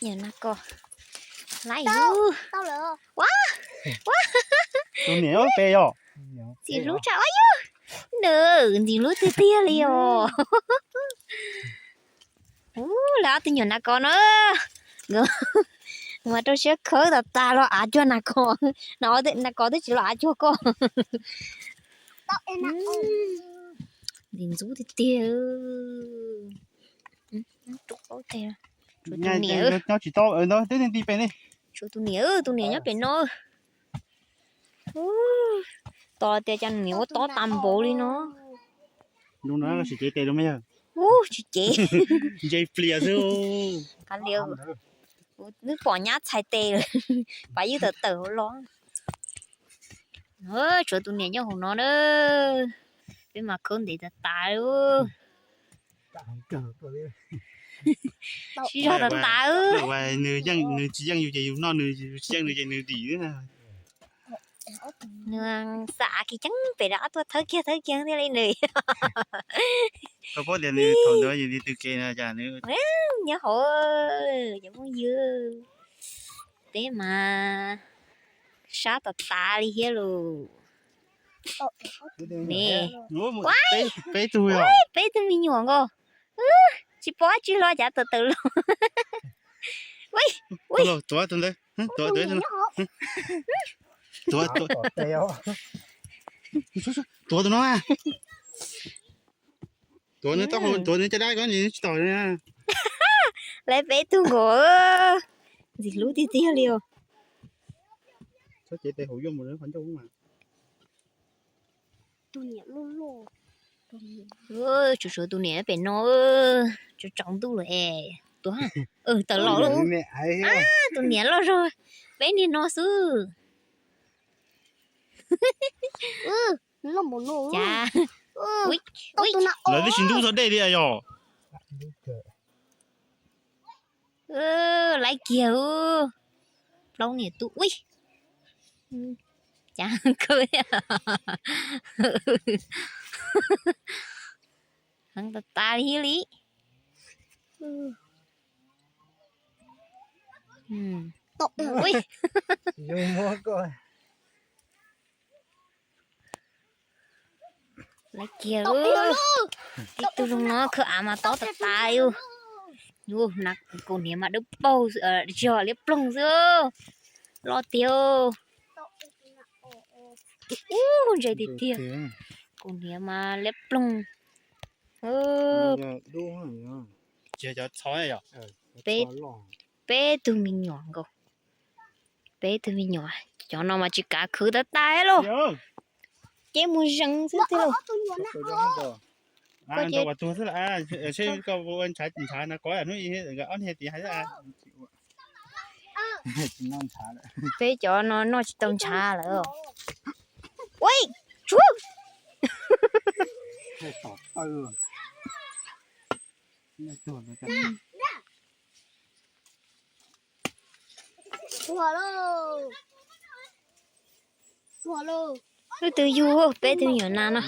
Nyuam nas kos laib. Ua, ua, tus niam pes yog ntxim hlub tshaj, ua yog nws ntxim hlub tiag tiag li os. Ua, lawv ob tug nyuam nas kos no, nkawd mas rau siab khawb tas tas los av cuag nas kos, nas kos twb tsis los av cuag koj. Ntxim ntxub tiag tiag. Tshuav tus niam, tshuav tus niam, tus niam nyob pem no. Tos tias cas niam ua tob tas npaum li no. Ub, tsis cev. Nce plias xwb. Nws pom nyab txhais tes lawm, pab ywj tawm tawm hauv los. Tshuav tus niam nyob hauv no na. Peb mas khawb ntev tas tas li. Sib zog tas tas. Nws tsis yeej yus ces yus noj, nws tsis yeej nws ces nws dim. Nws xa av kiv ceeb pem rau ob tug thawb kiag thawb kiag thiaj li nws. Koj paub tias nws thaum ntawd yus li tw ke no cas nws nyob hauv. Cov phooj ywg, peb mas sab tas tas li thiab lauj. Ne, peb tug, peb tug me nyuam nkaus. Tsis pom dab tsi los cas tawm tawm los. Tuav tus ntawd, tuav tus, tuav tus no. Tuav nws taub hau, tuav nws caj dab ko tsis tom. Lawv peb tug nkaus, ntxim hlub tiag tiag li os. Tshuav tshuav tus niam pem no, tsaus tsaus ntuj lawm es. Tuav, tawm los lawm. Tus niam loj zog, peb niag no xwb. Cas, lawv twb tsis ntub txog dej li yog. Laib kiag, plaub niam tub, ui, cas kawg thiab. Heev tas tas li thiab li. Laib kiag, tib tug zoo no khawb av mas tob tas tas li. Kaus hniav mas dawb paug, zog liab ploog xwb. Loj tiag. Ub, ntse tiag tiag. Kaus hniav mas liab ploog. Peb tug me nyuam nkaus. Peb tug me nyuam, cov no mas tsis kav khwv tas tas lauj. Ces mus zees xwb tiag lauj. Koj ua tuag xwb, seb koj ua ntshav ntshav no kov hnub ob niag tiv hais. Peb cov no noj tsis tau ntshav lawm. Ui, tshuav. Lub twg yug, peb twg nyuam nas no.